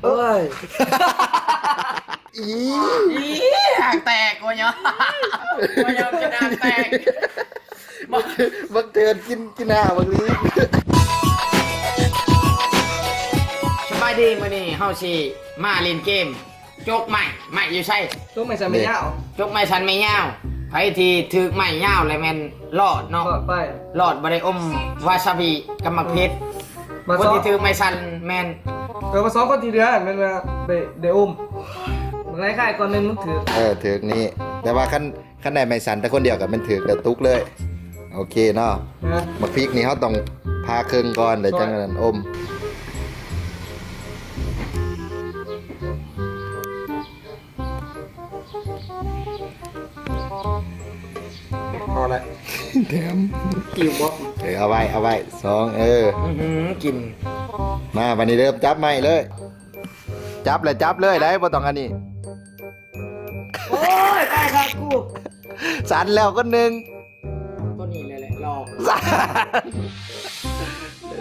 ໂອ້ຍ ອີ ອີ ຫາງແຕກ ໂອ້ຍ ໂອ້ຍ ຈະຫາງແຕກ ບັກ ບັກເທີນກິນ ກິນຫາບັກລີ. ສະບາຍດີ ມື້ນີ້ເຮົາຊິມາຫຼິ້ນເກມ ຈົກໄມ້ ໄມ້ຢູ່ໃສ? ຈົກໄມ້ສັນໄມ້ຍາວ ຈົກໄມ້ສັນໄມ້ຍາວ. ໃຜທີ່ຖືກໄມ້ຍາວແລ້ວແມ່ນລອດເນາະ ລອດໄປ ລອດ ບໍ່ໄດ້ອົມວາຊາບິກັບໝາກເຜັດ. ມາ ຄົນທີ່ຖືກໄມ້ສັນແມ່ນ ເອີ ມາສອງຄົນທີ່ເຫຼືອແມ່ນວ່າໄດ້ ໄດ້ອົມ. ບັກໄລຄ້າຍກ່ອນແມ່ນມຶງຖືກ ເອີ ຖືກນີ້ ແຕ່ວ່າຄັນ ຄັນໄດ້ໄມ້ສັນແຕ່ຄົນດຽວກໍແມ່ນຖືກແລ້ວ ຕຸກເລີຍ. ໂອເຄເນາະ ໝາກພິກນີ້ເຮົາຕ້ອງຜ່າເຄິ່ງກ່ອນ ແລ້ວຈັ່ງອັນນັ້ນອົມ. ພໍແລ້ວ ແຖມ ກິວບໍ່? ເອີ ເອົາໄວ້ ເອົາໄວ້ ສອງ ເອີ ອື້ຫື ກິນ. ມາ ບັດນີ້ເລີ່ມຈັບໄມ້ເລີຍ ຈັບແລ້ວຈັບເລີຍໄດ໋ ບໍ່ຕ້ອງອັນນີ້. ໂອ້ຍ ຕາຍຄັກກູ ສັ່ນແລ້ວຄົນໜຶ່ງ. ຕົວນີ້ແຫຼະຫຼອກ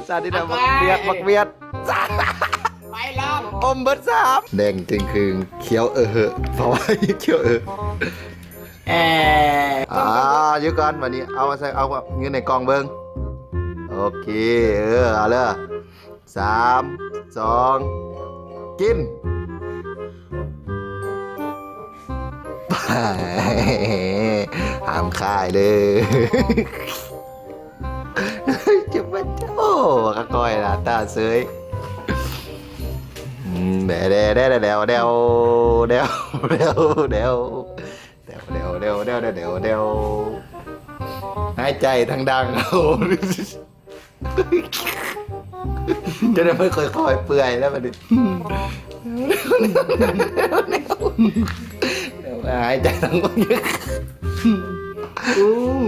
ສັ່ນນີ້ນະ ບັກວຽດ ບັກວຽດ ໄປລອງ ອົມເບິດສາມ ແດງຈຶ່ງຄືງ ຂຽວເອີເຮີ ເພາະວ່າຂຽວເອີ. ອ່າ ຢູ່ກ່ອນ ບັດນີ້ເອົາໃສ່ ເອົາເງິນໃນກ່ອງເບິ່ງ. ໂອເຄ ເອີ ເອົາເລີຍ ສາມ ສອງ ກິນ. ຫ້າມຂາຍເດີ້ ຈະມາ ໂອ້ ກະກ້ອຍໜ້າຕາເສີຍ. ແດ່ ແດ່ ແດ່ ແດ່ ແດ່ ແດ່ ແດ່ ແດ່ ແດ່ ຫາຍໃຈທັງດັງ ໂອ້ ຈະໄດ້ ມັນຄ່ອຍໆເປື່ອຍແລ້ວບັດນີ້ ຫາຍໃຈທັງ ອືມ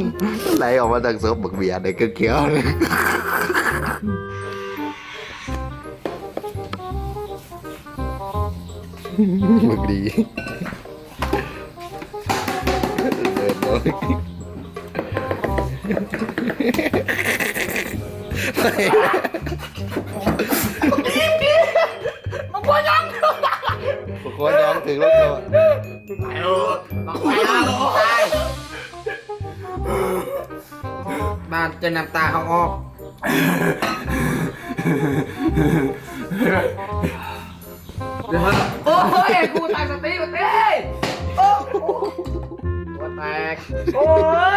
ໄຫຼອອກມາທາງສົບບັກເບຍໄດ້ກຽວໆ ບັກດີ. ບັກບົວຍອງ ບັກບົວຍອງຖືກລົງໂທດ ໄປໂລດ ບັກບົວຍອງຕາຍ ບາດຈົນນ້ຳຕາເຮົາອອກ. ໂອ້ຍ ກູຕັ້ງສະຕິ ໂອ້ ຫົວແຕກ ໂອ້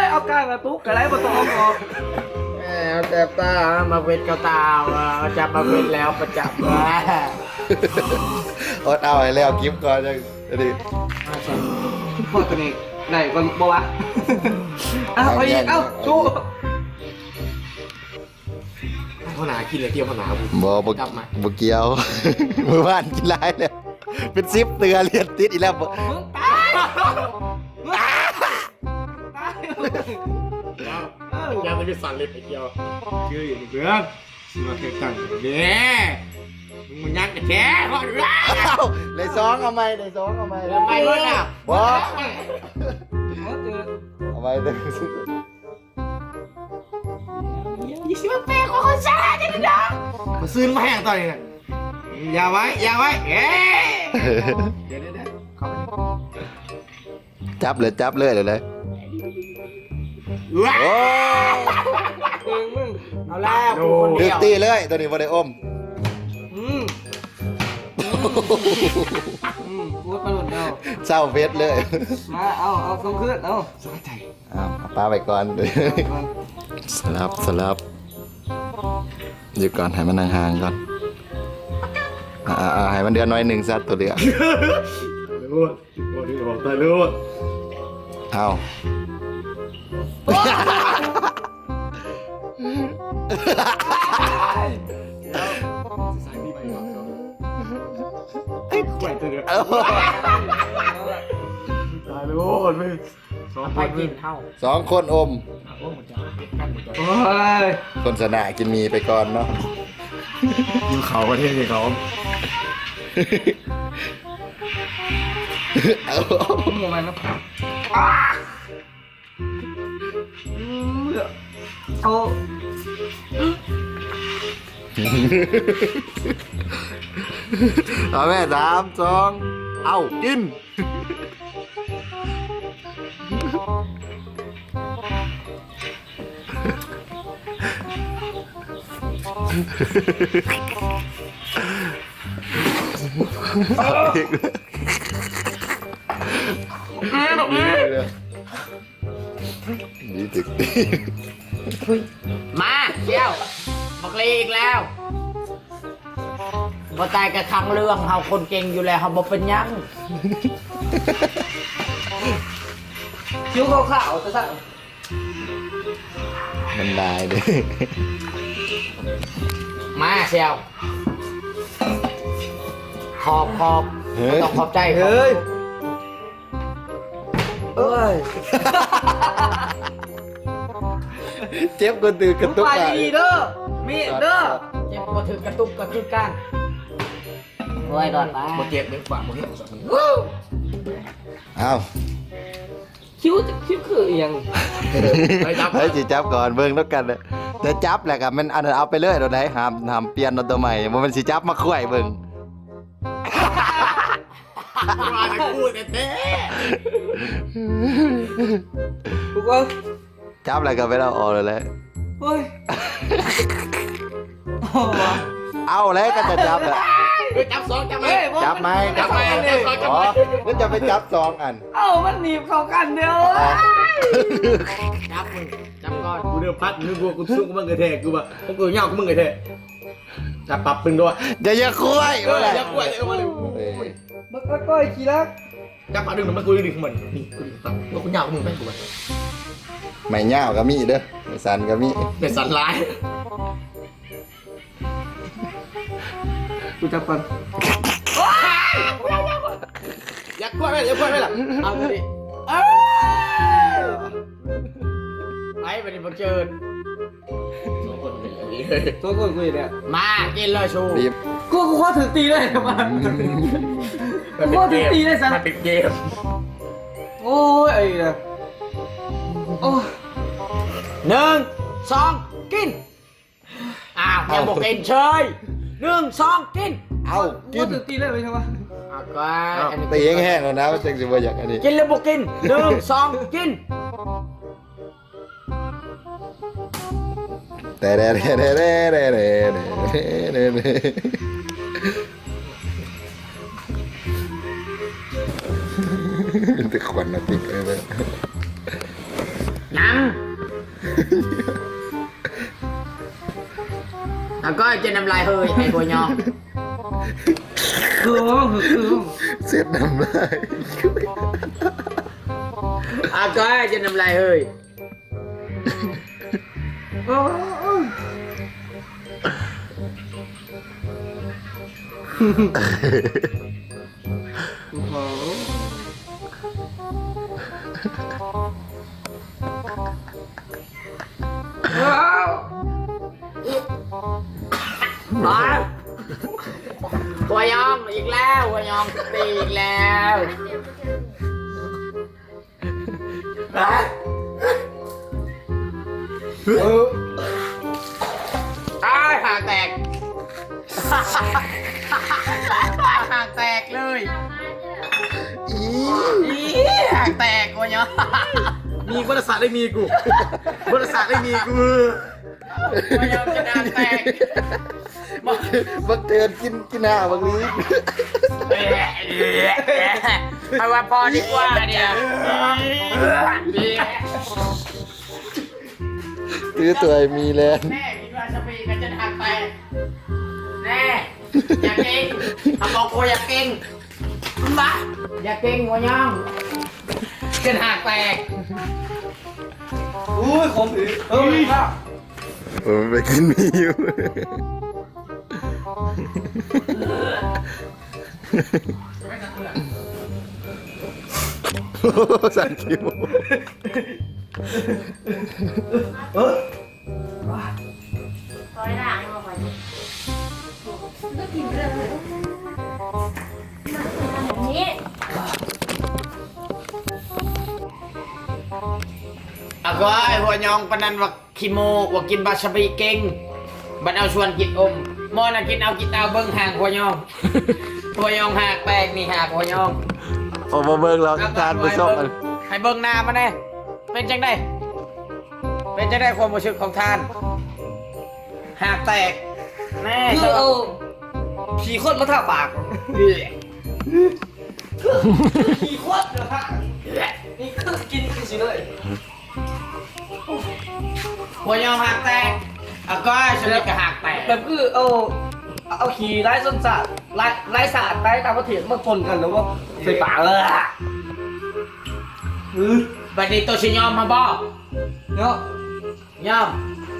ຍ ເອົາກ້າງມາຕຸກກໍໄດ້ ບໍ່ຕ້ອງເອົາອອກ ເອີ ເອົາແສບຕາ ມາເວັດເຂົ້າຕາ ເອົາຈັບມາເວັດແລ້ວ ປະຈັບ ອົດເອົາໃຫ້ແລ້ວ ກິບກ່ອນ ຈັ່ງ ອັນນີ້ ພໍຕົວນີ້ໄດ້ກ່ອນບໍ່ວະ? ເອົາ ເອົາອີກ ເອົາ ສູ້. ຫົວໜ້າກິນແລ້ວຕິ ຫົວໜ້າ ບໍ່ ບໍ່ ຈັບມາ ບໍ່ກ່ຽວ ມື້ວານກິນຫຼາຍແລ້ວ ເປັນສິບເທື່ອລຽນຕິດອີກແລ້ວ ມຶງຕາຍ ຕາຍ ຢ່າໄປສັ່ນເລັບໄປກ່ຽວ ຄືຢູ່ເພື່ອນ ຊິມາເກັບຕັງເດ້ ມຶງມັນຍັກແທ້ ໄດ້ສອງ ເອົາໃໝ່ ໄດ້ສອງ ເອົາໃໝ່ ເອົາໃໝ່ເລີຍນະ ບໍ່ ເອົາໃໝ່ເດີ. ຢ່າຊິມາແປຂອງຂ້ອຍຊະ ຈະໄດ້ດອກ ມາຊືນມາແຮງຕອນນີ້ນະ ຢ່າໄວ້ ຢ່າໄວ້ ເອີ ດຽວໆໆ ຈັບເລີຍ ຈັບເລີຍ ເລີຍ ໂອ້ ມຶງ ເອົາແລ້ວ ກູຄົນດຽວ ຖືກຕີເລີຍ ໂຕນີ້ບໍ່ໄດ້ອົມ ອືມ ອືມ ກູໄປໂລດແລ້ວ ເຊົາເວັດເລີຍ ມາ ເອົາ ເອົາ ສົ່ງຄືນ ເອົາ ສະໃຈ. ອ້າວ ເອົາປະໄວ້ກ່ອນ ສະຫຼັບ ສະຫຼັບ ຢູ່ກ່ອນ ໃຫ້ມັນຫ່າງໆກ່ອນ ອ່າໆ ໃຫ້ມັນເດືອນໜ້ອຍໜຶ່ງຊະ ຕົວເຫຼືອ ຕາຍໂລດ ຕາຍໂລດ ເອົາ ໄອ້ ໄອ້ ຕາຍໂລດ ເວີຍ. ສອງຄົນເຮົາ ສອງຄົນອົມ ໂອ້ຍ ຄົນຊະນະກິນໝີ່ໄປກ່ອນເນາະ ກິນເຂົ້າປະເທດໃຫ້ເຂົາ ເອົາ ເອົາ. ເອົາແມ່ ສາມ ສອງ ເອົາ ກິນ. ນີ້ຕຶກຕີ ມາ ແກ້ວ ບັກເລອີກແລ້ວ. ບໍ່ຕາຍກະຄັງເລື່ອງ ເຮົາຄົນເກັ່ງຢູ່ແລ້ວ ເຮົາບໍ່ເປັນຫຍັງ. ຄິວຂາວໆ ຕະຊະ ມັນຫຼາຍເດ້. ມາ ແຊວ ຂອບ ຂອບ ເຮີ້ຍ ຕ້ອງຂອບໃຈ ເຮີ້ຍ. ໂອ້ຍ ເຈັບກະຖືກກະຕຸກ ໄປດີເດີ ມີດເດີ ເຈັບບໍ່ຖືກກະຕຸກກະຄືກັນ. ໂອ້ຍ ລອດໄປ ບໍ່ເຈັບເດ້ ປາກບໍ່ແຫ້ງ. ອ້າວ ຄິວ ຄິວຄືອີ່ຫຍັງ? ໃຜຊິຈັບກ່ອນ ເບິ່ງນຳກັນ. ແຕ່ຈັບແລ້ວກະແມ່ນອັນນັ້ນ ເອົາໄປເລີຍໂດດໃດ ຫ້າມ ຫ້າມປ່ຽນເອົາໂຕໃໝ່ ບໍ່ແມ່ນຊິຈັບມາຂວາຍເບິ່ງ. ວ່າແຕ່ກູແທ້ໆ ທຸກຄົນ ຈັບແລ້ວກະໄປເອົາອອກແລ້ວແຫຼະ. ໂອ້ຍ ເອົາແລ້ວກະຈະຈັບແລ້ວ. ເອີ ຈັບສອງ ຈັບໃໝ່ ເອີຍ ຈັບໃໝ່ ຈັບໃໝ່ ຈັບສອງ ຈັບໃໝ່. ອໍ ມັນຈະໄປຈັບສອງອັນ. ເອົ້າ ມັນໜີບເຂົ້າກັນເດີ. ອໍ ຈັບ ມຶງຈັບກ່ອນ ກູເດີມພັດ ມຶງກູ ກູສູງກວ່າມຶງກະແທ້ ກູວ່າຂອງກູຍາວກວ່າມຶງກະແທ້. ຈັບປັບປຶງດ້ວຍ ຢ່າ ຢ່າຄວາຍ ເອີ ບໍ່ໄດ້ ຢ່າຄວາຍ ເອີ ມາເລີຍ. ເອີຍ ບັກອາກ້ອຍຂີ້ລັກ ຈັບປາດຶງນຳມັນ ກູດຶງຂອງມັນ ນີ້ ກູດຶງ ກູຍາວກວ່າມຶງໄປ ກູວ່າ. ໄມ້ຍາວກະມີເດີ ໄມ້ສັ້ນກະມີ ໄມ້ສັ້ນຫຼາຍ. ກູຈັບກ່ອນ. ໂອ້ຍ ຢ່າຄວາຍ ຢ່າຄວາຍ ຢ່າຄວາຍ ເອົານີ້ ເອີຍ ໄປ ບາດນີ້ບໍ່ເຈີ. ສອງຄົນ ສອງຄົນກູເຮັດແລ້ວ ມາກິນເລີຍຊູ. ກູ ກູຂໍຖືກຕີເລີຍ ມາ ກູຂໍຖືກຕີເລີຍຊັ້ນ ມັນເປັນເກມ. ໂອ້ຍ ໄອ້ນະ ໂອ້ຍ ໜຶ່ງ ສອງ ກິນ. ອ້າວ ຍັງບໍ່ກິນເສີຍ. ໜຶ່ງ ສອງ ກິນ. ເອົາ ກິນ ຕີເລີຍໄປຊະວະ. ເອົາ ກໍ ເອົາ ອັນນີ້ ຕີແຮງໆ ແລ້ວນະ ມັນຈັ່ງຊິບໍ່ຢາກອັນນີ້. ກິນຫຼືບໍ່ກິນ? ໜຶ່ງ ສອງ ກິນ. ແຕ່ແດ່ແດ່ແດ່ແດ່ແດ່ແດ່ແດ່ແດ່ ມີແຕ່ຄວັນນະຕິດເລີຍ. ຫຍັງ? ອາກ້ອຍ ເຈັບນ້ຳລາຍເຮີຍ ໄອ້ຫົວຫຍອງ. ຄື ຄື ເຊັດນ້ຳລາຍ. ອາກ້ອຍ ເຈັບນ້ຳລາຍເຮີຍ. ໂອ້ ໂອ້ ຫົວຫຍອງອີກແລ້ວ ຫົວຫຍອງຕີອີກແລ້ວ. ເອີ ອ້າຍ ຫາກແຕກ ຫາກແຕກເລີຍ. ອີ ອີ ຫາກແຕກ ໂອ້ຍ ມີ ບໍ່ໄດ້ສາດໄດ້ມີກູ ບໍ່ໄດ້ສາດໄດ້ມີກູ. ບໍ່ຍອມຈະດາກແຕກ ບັກ ບັກເທີນກິນ ກິນຫາບັກລີ້. ເອົາວ່າພໍດີກວ່ານີ້ ຖືຖ້ວຍມີແລ່ນ. ແນ່ ກິນວາຊາບິກໍຈະດາກແຕກ. ແນ່ ຢ່າເກັ່ງ ເຮົາບອກວ່າຢ່າເກັ່ງ. ມາ ຢ່າເກັ່ງ ຫົວຫຍອງ ຈະຫາກແຕກ. ໂອ້ຍ ຂົມອີກ. ເອີ ເອີ ໄປກິນໝີ່ຢູ່. ສັນຄິວ. ເອີ ຄອຍລ້າງໃຫ້ບໍ່ຂ້ອຍນີ້ ກໍກິນເລື່ອງນີ້ ອາກ້ອຍ ຫົວຫຍອງປານນັ້ນວ່າ ຂີ້ໂມ້ ວ່າກິນວາຊາບິເກັ່ງ ບັດເອົາຊວນກິນອົມ. ໝໍນະກິນເອົາ ກິນເອົາ ເບິ່ງຫາກຫົວຍອງ ຫົວຍອງຫາກແຕກນີ້ ຫາກຫົວຍອງ. ໂອ້ ບໍ່ເບິ່ງແລ້ວ ທ່ານຜູ້ຊົມ ໃຫ້ເບິ່ງໜ້າມັນແດ່. ເປັນຈັ່ງໃດ? ເປັນຈັ່ງໃດຄວາມຮູ້ສຶກຂອງທ່ານ? ຫາກແຕກແນ່. ຄືເອົາຂີ້ຄົນມາທາປາກ. ຄື ຄືຂີ້ຄົນເນາະ. ນີ້ຄືກິນຄືຊິເລີຍ. ຫົວຍອງຫາກແຕກ. ອາກ້ອຍ ສະເລັດກໍຫາກແຕກ. ແບບຄືເອົາ ເອົາຂີ້ຫຼາຍຊົນຊາດ ຫຼາຍ ຫຼາຍຊາດ ຫຼາຍຕ່າງປະເທດມາປົນກັນ ແລ້ວກໍໃສ່ປາກ. ເອີ ບາດນີ້ໂຕຊິຍອມເຮົາບໍ່? ເນາະ. ຍອມ.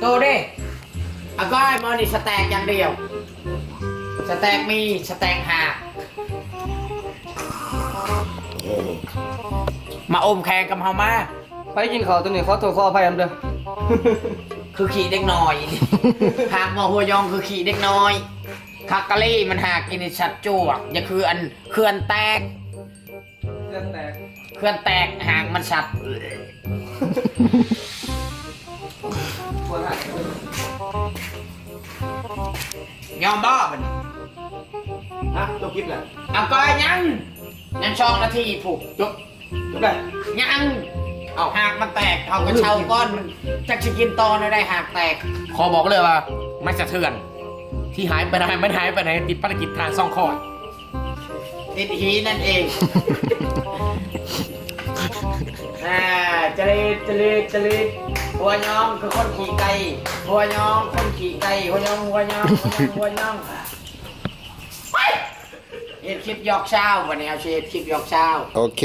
ໂຕເດ້? ອາກ້ອຍ ມື້ນີ້ສະແຕັກຢ່າງດຽວ. ສະແຕັກມີ ສະແຕັກຫາກ. ມາອົມແຂ່ງກັບເຮົາມາ. ໄປກິນເຂົ້າຕົວນີ້ ຂໍໂທດຂໍອະໄພນຳເດີ. ຄືຂີ້ເດັກນ້ອຍ. ຫາກໝໍຫົວຍອງຄືຂີ້ເດັກນ້ອຍ. ຄັກກະລີ ມັນຫາກອີ່ນີ້ສັດຈວກ. ຢ່າຄືອັນເຂື່ອນແຕກ. ເຂື່ອນແຕກ ເຂື່ອນແຕກ ຫາກມັນສັດ. ຍອມບໍ່ບັດນີ້? ຮະ? ຈົບຄລິບແລ້ວ? ເອົາ ກໍຍັງ ຍັງສອງນາທີພຸ້ນ. ຈົບ ຈົບແລ້ວ? ຍັງ. ເອົາ ຫາກມັນແຕກ ເຮົາກໍເຊົາກ່ອນ. ມັນຈັກຊິກິນຕໍ່ແນວໃດ ຫາກແຕກ. ຂໍບອກເລີຍວ່າມັນສະເທືອນ ທີ່ຫາຍໄປໄດ້ ມັນຫາຍໄປໄດ້ ຕິດພາລະກິດທາງຊ່ອງຄອດ. ຕິດຫີນັ້ນເອງ. ອ່າ ຈະລິດ ຈະລິດ ຈະລິດ. ຫົວຍອງຄືຄົນຂີ້ໄກ່. ຫົວຍອງຄົນຂີ້ໄກ່. ຫົວຍອງ ຫົວຍອງ ຫົວຍອງ ຫົວຍອງ. ໄປ ເຮັດຄລິບຫຍອກຊາວ. ບັດນີ້ເຮົາຊິເຮັດຄລິບຫຍອກຊາວ. ໂອເຄ.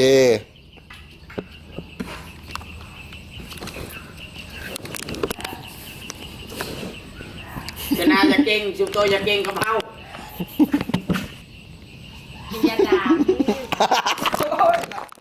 ຊະນະຢ່າເກັ່ງ ຊຸມໂຕຢ່າເກັ່ງກັບເຮົາ. ຢ່າດາ.